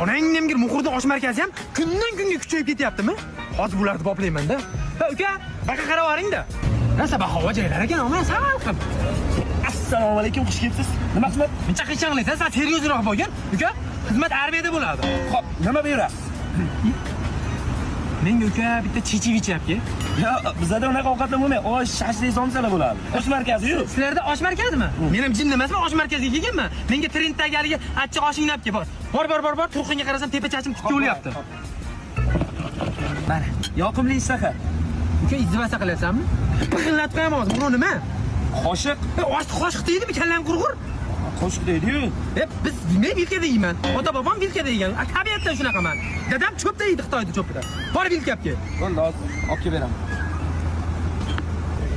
Onang nemgir Muhurda osh markazi ham kundan kunga kuchayib ketyaptimi? Hozir bularni boplayman-da. Ha, uka, baqa qarab yuboring-da. Rosa bahova joylar ekan, omon salqin. Assalomu alaykum, xush kelibsiz. Nima xizmat? Muncha qiyshanlaysan, san seriozroq bo'lgin. Uka, xizmat armiyada bo'ladi. Xo'p, nima buyurasiz? Menga uka bitta chechevicha olib kel. Yo, bizada unaqa ovqatlar bo'lmaydi. Osh, shashlik, somsalar bo'ladi. Osh markazi-yu. Sizlarda osh markazimi? Men ham jinni emasman, osh markaziga kelganman. Menga trenddagi haligi achchiq oshingni olib kel, bor. Bor, bor, bor, bor. Turqinga qarasam tepa chachim tikka o'lyapti. Mana, yoqimli ishtaha. Uka, izdivasa qilyapsanmi? Pig'illatib qo'yaman hozir. Buni nima? Qoshiq. Oshni qoshiq deydimi, kallang qurg'ur? Qoshiq deydi-yu. E, biz men vilkada yeyman. Ota bobom vilkada yegan. Tabiatdan shunaqaman. Dadam cho'pda yeydi, Xitoyda cho'pida. Bor vilka olib kel. Bo'ldi, hozir olib kelib beraman.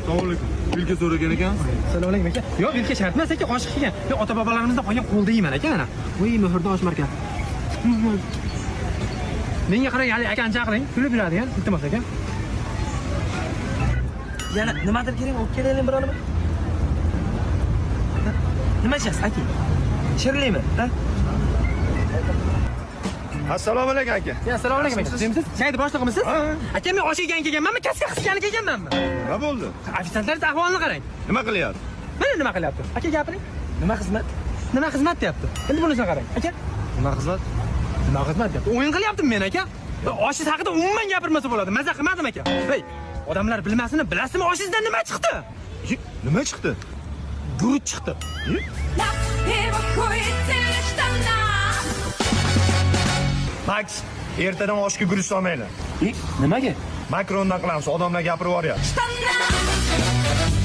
Assalomu alaykum. Vilka so'ragan ekansiz. Assalomu alaykum aka. Yo'q, vilka shart emas aka, qoshiq ekan. Yo'q, ota bobolarimizdan qolgan qo'lda yeyman aka mana. Voy, Muhurda osh markazi. Menga qarang, hali akani chaqiring. Kulib yuradigan, iltimos aka. Yana nimadir kerak, olib kelaylik biror nima? Nima ichasiz, aka? Shirinlikmi? Ha? Assalomu alaykum aka. Ya, assalomu alaykum aka. Kimsiz? Chaydi boshlig'imisiz? Ha. Aka, men osh yegan kelganmanmi, kaska qisgani kelganmanmi? Nima bo'ldi? Ofitsiantlar ahvolini qarang. Nima qilyapti? Mana nima qilyapti? Aka, gapiring. Nima xizmat? Nima xizmat deyapti? Endi bunisini qarang. Aka, Nima xizmat? nima xizmat deyapti? O'yin qilyaptim men aka. Oshingiz haqida umuman gapirmasa bo'ladi. Maza qilmadim aka. Hey, odamlar bilmasini, bilasizmi oshingizdan nima chiqdi? Nima chiqdi? Guruch chiqdi. Max, ertadan oshga guruch solmanglar. Nimaga? Makrondan qilamiz, odamlar gapirib yuboryapti. Штанах.